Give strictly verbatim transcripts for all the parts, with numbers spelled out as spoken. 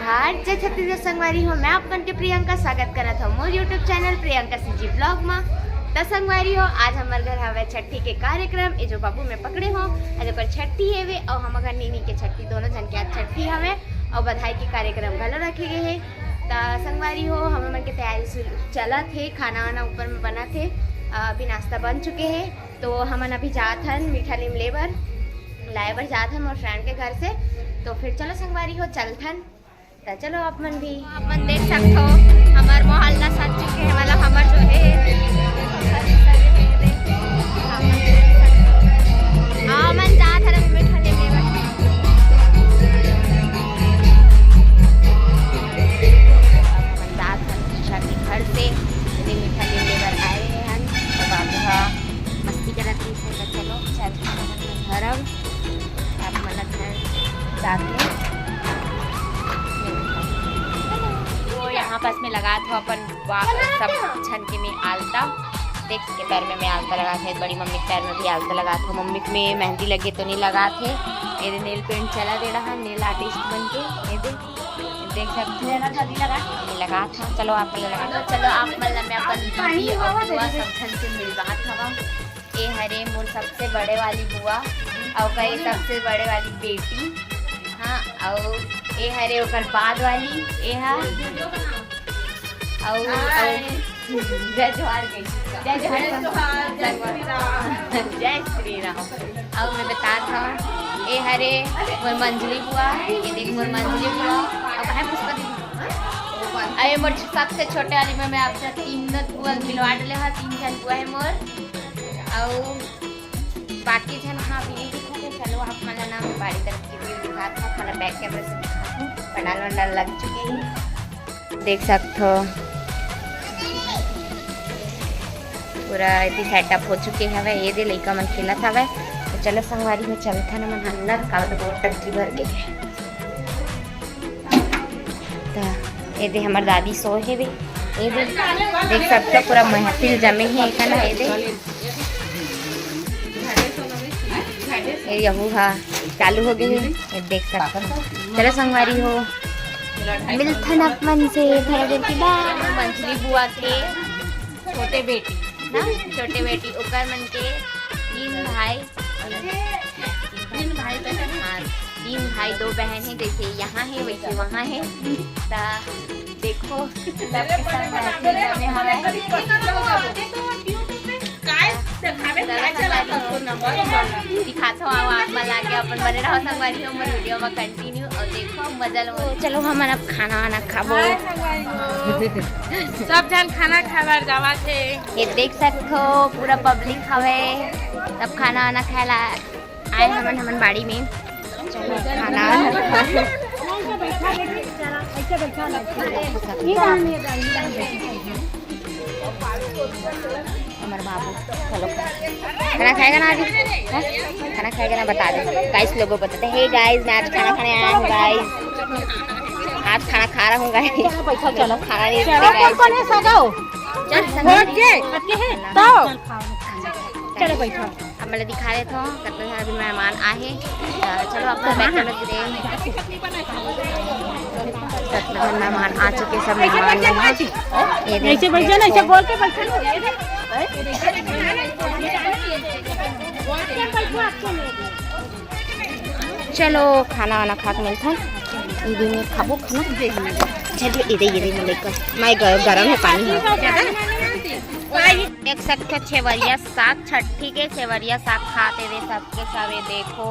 हाय जय छत्तीसगढ़ संगवारी हो, मैं आप मन के प्रियंका, स्वागत करत हव मोर YouTube channel Priyanka CG blog मा। त संगवारी हो, आज हमर घर हवय छट्ठी के कार्यक्रम। ए जो बाबू मैं पकड़े हो, आज ओकर छट्ठी हेवे, अउ हमर घर नीनी के छट्ठी, दोनों झन के आज छट्ठी हवय, अउ बधाई के कार्यक्रम घलो रखे गे हे। त संगवारी हो, हमर मन के तैयारी शुरू चलत हे, खाना वाना ऊपर में बनत हे, अभी नाश्ता बन चुके हे। तो हमन अभी जात हन मीठा नीम ले बर, लाए बर जात हन मोर फ्रेंड के घर से। तो फिर चलो संगवारी हो, चलथन। त चलो आप मन भी, आप मन देख सकथो, हमर मोहल्ला सज चुके हे, मतलब हमर जो हे, हमन जात हन अभी मीठा नीम ले बर। हमन जात हन ईशा के घर से, ये मीठा नीम ले बर आए हन। तो बाबू हा मस्ती करत रहिस हे, त चलो चलथन घर अब। आप मन ला घर जाके मिलथन। तो यहाँ पास में लगात हव अपन वा-, सब झन के में आलता। देख के पैर में, में आलता लगात हव, बड़ी मम्मी के पैर में भी आलता लगात हव। मम्मी के में मेहंदी लगे तो नहीं लगात हे, ये दे नेल पेंट चला दे रहा, नेल आर्टिस्ट बन के। ये दे, देख सकते हो, ये लगात हव। चलो आप मन ला लगा, चलो आप मन ला मैं अपन दीदी अउ बुआ सब झन से मिलवात हवा। ए हरे मोर सबसे बड़े वाली बुआ, अउ ओकर सबसे बड़े वाली बेटी। हाँ, अउ ए हरे ओकर बाद वाली, ए हा, अउ, अउ जय जोहार गई, जय जोहार, जय जोहार, जय श्री राम। जय श्री राम। अउ मैं बतात हव, ए हरे मोर मंझली बुआ, ये देख मोर मंझली बुआ, अउ कहाँ पुष्पा दीदी? अरे मोर सबसे छोटे वाली में मैं आपसे तीन बुआ मिलवा डले हा, तीन झन बुआ हे मोर। अउ बाकी झन हा भी नहीं दिखत हे। चलो आप मन ला ना मैं बाड़ी तरफ की view दिखात हव, आप मन ला back camera से दिखात हव, पंडाल वंडाल लग चुके हे, देख सकत हव पूरा एती setup हो चुके हवे। ये दे लइका मन खेलत हवे, तो चलो संगवारी हो चलथन हमन अंदर, काबर तो बहुत टंकी भर गे हे। त ए दे हमर दादी सोए हेवे, ए दे देख सकथव पूरा महफिल जमे हे एकन, ए दे ए यहू हा चालू हो गे हे, ए देख सकथव। चलो संगवारी हो, मिलथन आप मन से थोड़ा देर के बाद। मंझली बुआ के छोटे बेटी ना, छोटे बेटी, ओकर मन के तीन भाई, तीन भाई बहन, हाँ, तीन भाई दो बहन हे, जैसे यहाँ हे वैसे वहाँ हे। त देखो सबके सब महफिल जमे हवय। दिखात हव, आओ आप मन आके अपन बने रहो संगवारी हो मोर video में continue अउ देखो मजा लो। चलो हमन अब खाना वाना खाबो। सब झन खाना खाए बर जावत हे। ये देख सकथो पूरा public हवे, सब खाना वाना खाए ला आए हमन, हमन बाड़ी में। चलो खाना वाना खाबो। हमारे बाबू, चलो खाना खाएगा ना अभी? हाँ? खाना खाएगा ना, बता दे guys, लोगों को बताते, "Hey guys, मैं आज खाना खाने आया हूँ guys, आज खाना खा रहा हूँ guys।" चलो, खाना नहीं चलो, खाएगा। कौन कौन है सगाओ? चल, संग हो में गए। सबके हैं? तो चलो बैठो। अब मैं दिखा देता हूँ, कितने सारे भी मेहमान आए हैं। अ, चलो, अपना बैग में रख दे। कितने मेहमान आ चुके, सब मेहमान लोग हैं। ये देखो। ऐसे बैठो ना, ऐसे गोल के बैठो ना। चलो, खाना वाना खा के मिलथन। इदी में खाबो खाना। चलिए, इधर, इधर में लेकर। मैं ग-, गरम है पानी है। देख सकते हो, छेवरिया साग, छट्ठी के छेवरिया साग खाते हुए सबके सब। ये देखो,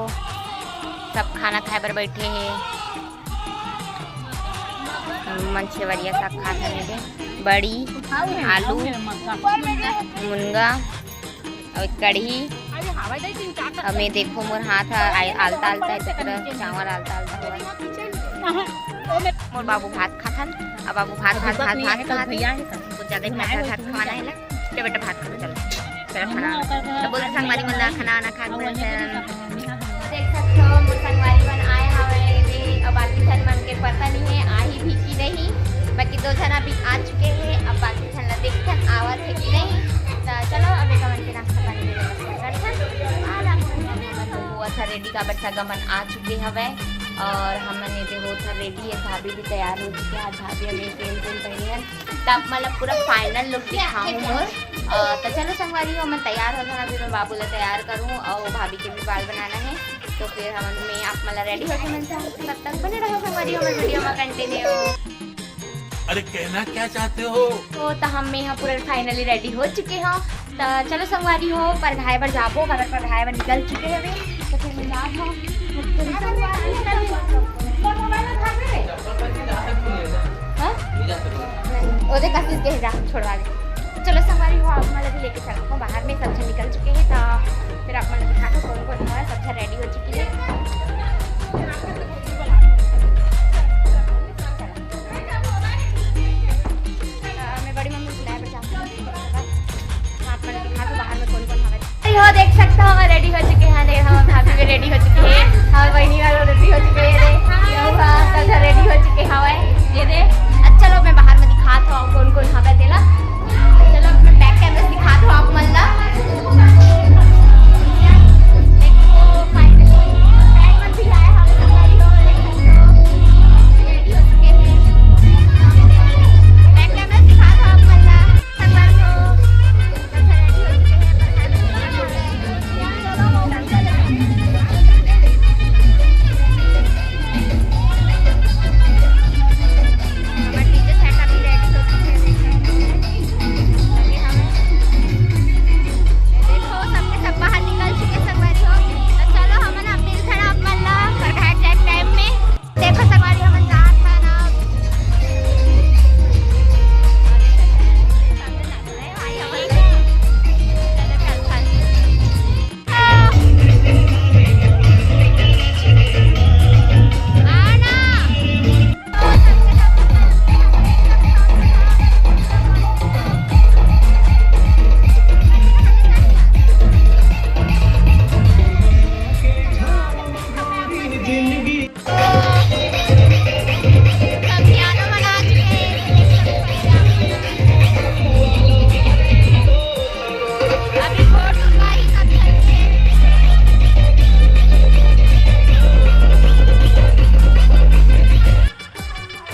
सब खाना खाए बर बैठे हैं। मन छेवरिया साग खात हन, बड़ी, आलू, मुनगा, अउ कढ़ी। अउ मैं देखो, मोर हाथ ह आय-, आलता आलता हे, तेकरा चावल आलता आलता हवय। मोर बाबू भात खाथन, अब बाबू भात, भात, भात, भात खाथन। कुछ ज्यादा ही भात, भात, भात खवाना हे ना। चल बेटा, भात खा, चल। चल खाना। तो बोल संगवारी मन ला खाना वाना खा के मिलथन। देख सकथो, मोर संगवारी मन आए हवय, ये अब बाकी झन मन के पता नहीं है, आही भी कि नहीं। बाकी दो झन अभी आ चुके हैं, अब बाकी झन ला देखथन, आवत है कि नहीं। तो चलो, अभी का मन के नाश्ता पानी के व्यवस्था करथन। और आप मन वो अच्छा ready का बच्चा गमन आ चुके हवय। और हमन एदे होत हन रेडी हे, भाभी भी तैयार हो चुके हैं। आज भाभी अभी सेम सेम पहने हैं, तब मतलब पूरा फाइनल लुक दिखाऊँ मोर। अ, तो चलो संगवारी हो, हमन तैयार हो गए। अभी मैं बाबू ला तैयार करूँ और भाभी के भी बाल बनाना है, तो फिर हमन में आप मतलब रेडी होके मिलते हैं। तब तक बने रहो संगवारी हो, हमर वीडियो में कंटिन्यू। अरे कहना क्या चाहते हो? तो, तो हम में यहाँ पूरा फाइनली रेडी हो चुके हो। तो चलो संगवारी हो, परघाए बर जाबो, काबर परघाए बर निकल चुके हवे। तो फिर मैं जात हूँ। हाँ? नहीं, ओदे कशिश के जा, छोड़वा दे। चलो संगवारी हो, आप मतलब भी लेके चलते हो बाहर में, सब झन निकल चुके हैं। तो फिर आप मतलब दिखा दो कौन कौन हुआ है, सब झन रेडी हो चुकी है। अ, मैं बड़ी मम्मी बुलाए बर जाती हूँ। आप मन दिखा दो बाहर में कौन कौन हवे। अरे हो, देख सकते हो, हम रेडी हो चुके हैं। देख, हम भाभी भी रेडी हो चुके हैं, हमारे बहनी वाले रेडी हो चुके हैं। देख, ये हुआ, सब रेडी हो चुके हवे। ये दे, अच्छा, चलो, मैं बाहर में दिखात हूँ कौन कौन हवे तेला। चलो, मैं बैक कैमरा से दिखात हूँ आप मन ला। देखो, finally, friend मन भी आए हवे, संगवारी हो, देख सकते हो। रेडी हो चुके हैं। बैक कैमरा से दिखात हूँ आप मन ला। संगवारी हो, सब रेडी हो चुके हैं, पर हमर डीजे सेट अभी रेडी हो चुके हैं, देख सकते हैं। लगे हवे। देखो, सबके सब बाहर निकल चुके संगवारी हो। तो चलो, हमन अब मिलथन आप मन ला परघाए जाए टाइम में। देखो संगवारी, हमन जात हन अब।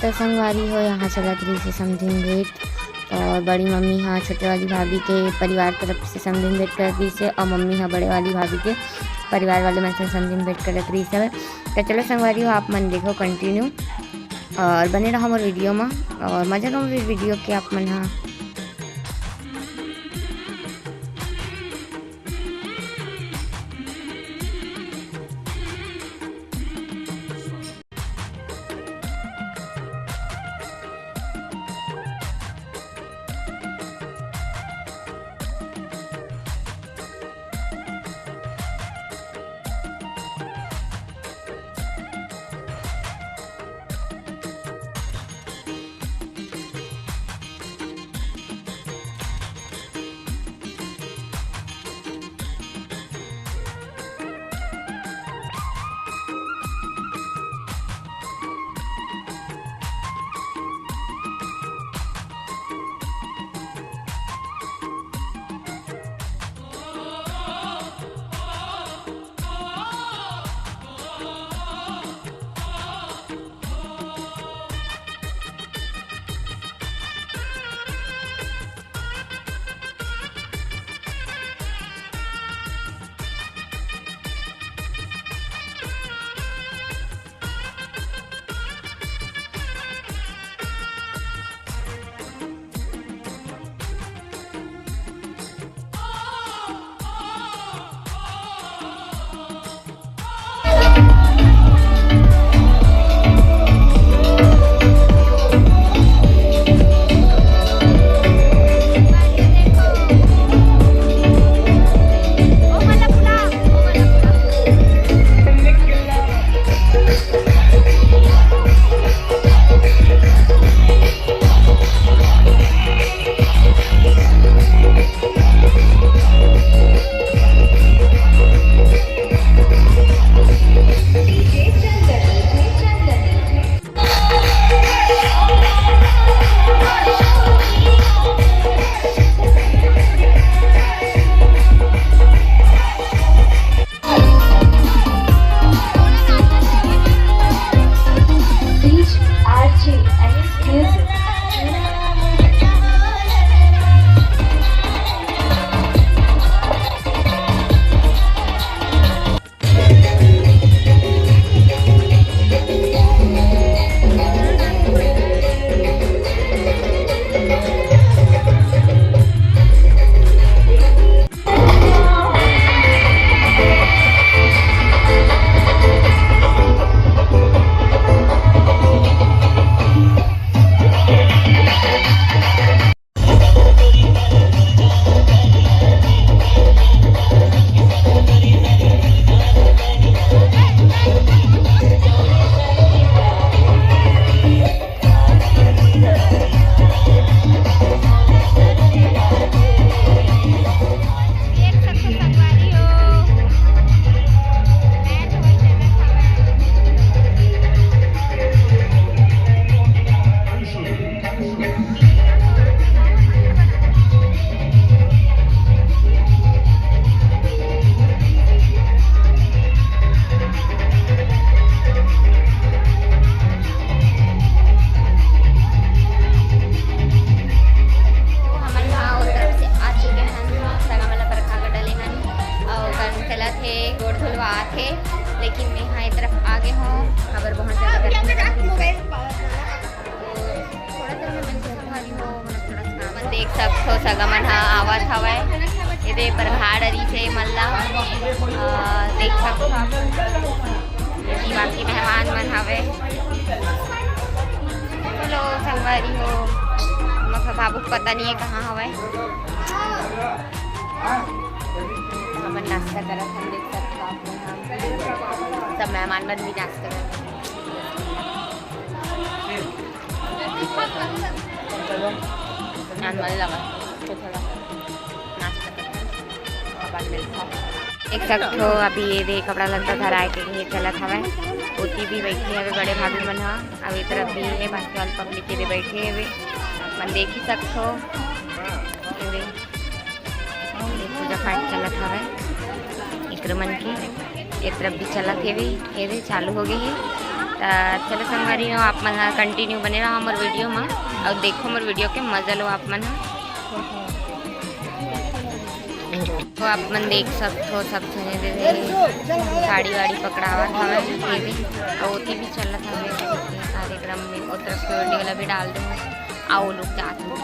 तो संगवारी हो, यहाँ चलत रहिस हे समधिन भेंट और बड़ी मम्मी हा छोटे वाली भाभी के परिवार तरफ से समधिन भेंट करत रहिस हे और मम्मी हा बड़े वाली भाभी के परिवार वाले मन से समधिन भेंट करत रहिस हवे। तो चलो संगवारी हो, आप मन देखो कंटिन्यू और बने रहो मोर वीडियो में और मजा लो मोर वीडियो के आप मन हा। तो सगा मन ह आवत हवय, एदे प्रभा डरी से मन ला, अ, देख सकथो आप। ये बाकी मेहमान मन हवे। चलो संगवारी हो, मतलब बाबू के पता नहीं है कहाँ हवय। हमन नाश्ता करत हन, देख सकथो आप मन ह। सब मेहमान मन भी नाश्ता करत हन। आन मन लगा, तो थोड़ा नाश्ता करते हैं, अपन मिलता है। देख सकथो, अभी ये दे कपड़ा लत्ता धराए के लिए चलत हवय। ओती भी बैठे हवे बड़े भाभी मन ह, अउ ए तरफ भी ये बाकी वाले पब्लिक ये दे बैठे हवे, अपन देख ही सकथो। ये दे ये पूजा पाठ चलत हवय, एकर मन के ए तरफ भी चलत हेवे, एदे चालू हो गए हे। त चलो संगवारी हो, आप मन ह कंटिन्यू बने रहो हमर वीडियो म, अउ देखो हमर वीडियो के मजा लो आप मन ह। तो आप मन देख सकथो, सब झने दे साड़ी वाड़ी पकड़ावत हवय, एदे अउ ओती भी चलत हवय। कार्यक्रम में ओ तरफ के वीडियो ला भी डाल दूँ। आओ लोग जात हो।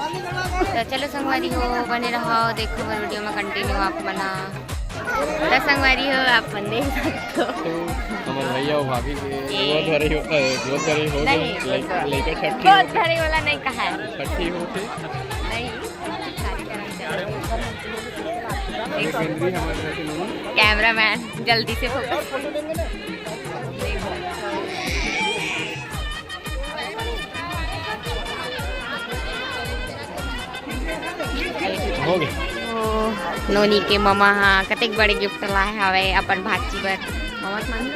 तो चलो संगवारी हो, बने रहो, देखो मोर वीडियो में कंटिन्यू आप मन ह। तो संगवारी हो, आप मन देख सकते हो। तो हमारे भैया और भाभी के ये गोद भरे हो, अ, गोद भरे हो, नहीं, लइका, लइका छठी गोद हो। भरे वाला नहीं कहा है। छठी हो थे। नहीं। एक सेंद्री हमारे घर के लोग। कैमरामैन, जल्दी से फोकस। हो गए। ओ, नोनी के ममा हा कतेक बड़े गिफ्ट लाए हवे अपन भाची बर। ममा के मानी?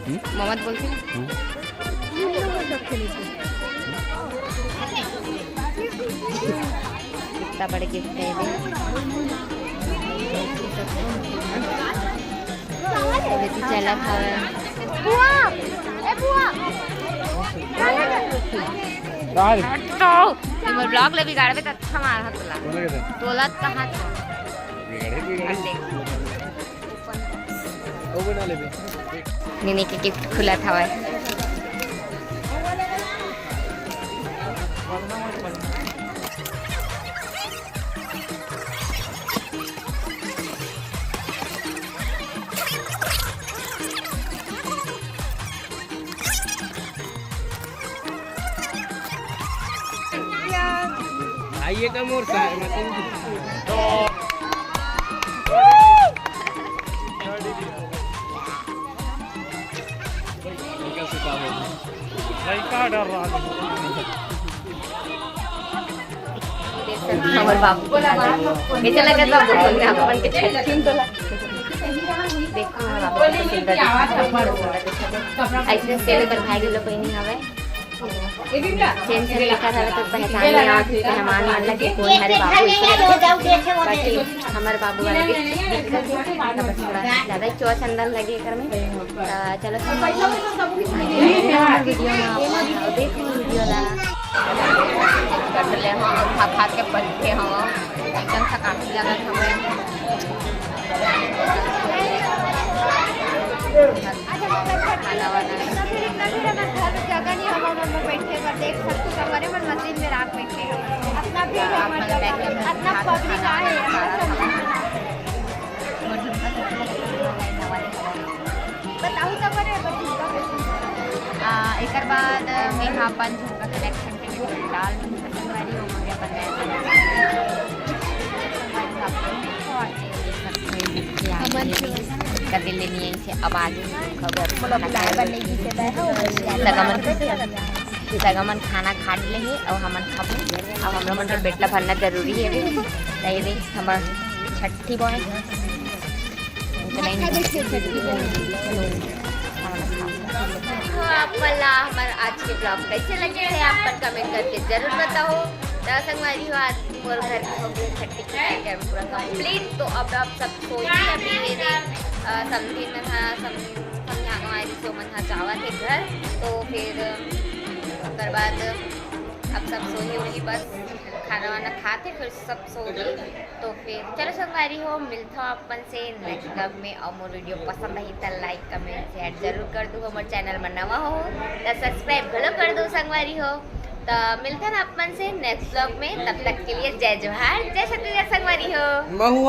हम्म? ममा तो बोलते हैं। हम्म। कितना बड़े गिफ्ट है ये। अभी तो चला था। बुआ, ए बुआ। तो ये मोर ब्लॉग ले बिगाड़बे त अच्छा मार हा तोला। बोला के था? तोला कहाँ था? बिगाड़े, बिगाड़े। अब देख। वो बना लेबे। नीनी के गिफ्ट खुला था भाई। आइए का मोर साथ में। लड़का डर रहा है। हमर बाबू के हाल है। बेटा लगा बाबू, हमने अपन के छठीन तोला। देखो, हमर बाबू के सुंदर दिखत है। ऐसे सेल कर भाई लोग बहनी हवे। चेन से लेकर हवे तो पहचान नहीं आवत, मेहमान मन लगे कोई हरे बाबू। बाकी हमर बाबू वाला के दिक्कत है, तो बस थोड़ा ज्यादा ही चोर चंदन लगे एकर में। त चलो, सब वीडियो में आप देखो वीडियो ला। कट ले हम खा खा के पट्टे हम एकदम थकान लगत हमें। खाना वाना। फिर इतना देर हमारे घर में जगह नहीं, हम हम बैठे कर देख सकते हो, हमारे मन मशीन में राख बैठे हैं। अपना भी हमारे इतना पब्लिक आए। बताओ तो करे, बस झुमका कैसे? आ, एकर बाद मैं हा अपन झुमका कलेक्शन के लिए डाल दूँ, संगवारी हो गया अपन नया कलेक्शन। संगवारी हो, आप लोग देखो, और ये सब कोई भी आ गई है। कदे लेनी है इसे, अब आगे खबर। बोला, बुलाए बर नहीं जीते बैठा हो, बस यार। सगा मन, सगा मन खाना खा ले है, और हमन खाबो, और हमरा मन के पेट ला भरना जरूरी है। तो ये देख, हमारा छठी बॉय। तो आप मन ला हमर आज के ब्लॉग कैसे लगे है, आप मन कमेंट करके जरूर बताओ। त संगवारी हो, आज मोर घर के हो गए छठी के कार्यक्रम पूरा कंप्लीट। तो अब आप सब सोइए, अभी मेरे, अ, समधी मन हा, सम-, समधियाना वाली सो मन हा जावत है घर। तो फिर, अ, ओकर बाद अब सब सोइए वही बस। खाना वाना खाते फिर सब सो गए। तो फिर चलो संगवारी हो, मिलता हूँ अपन से नेक्स्ट ब्लॉग में। और मोर वीडियो पसंद आई तो लाइक, कमेंट, शेयर जरूर कर दो। मोर चैनल में नवा हो तो सब्सक्राइब घलो कर दो संगवारी हो। तो मिलथन आप मन से नेक्स्ट ब्लॉग में। तब तक के लिए जय जोहार, जय छत्तीसगढ़ संगवारी हो। महू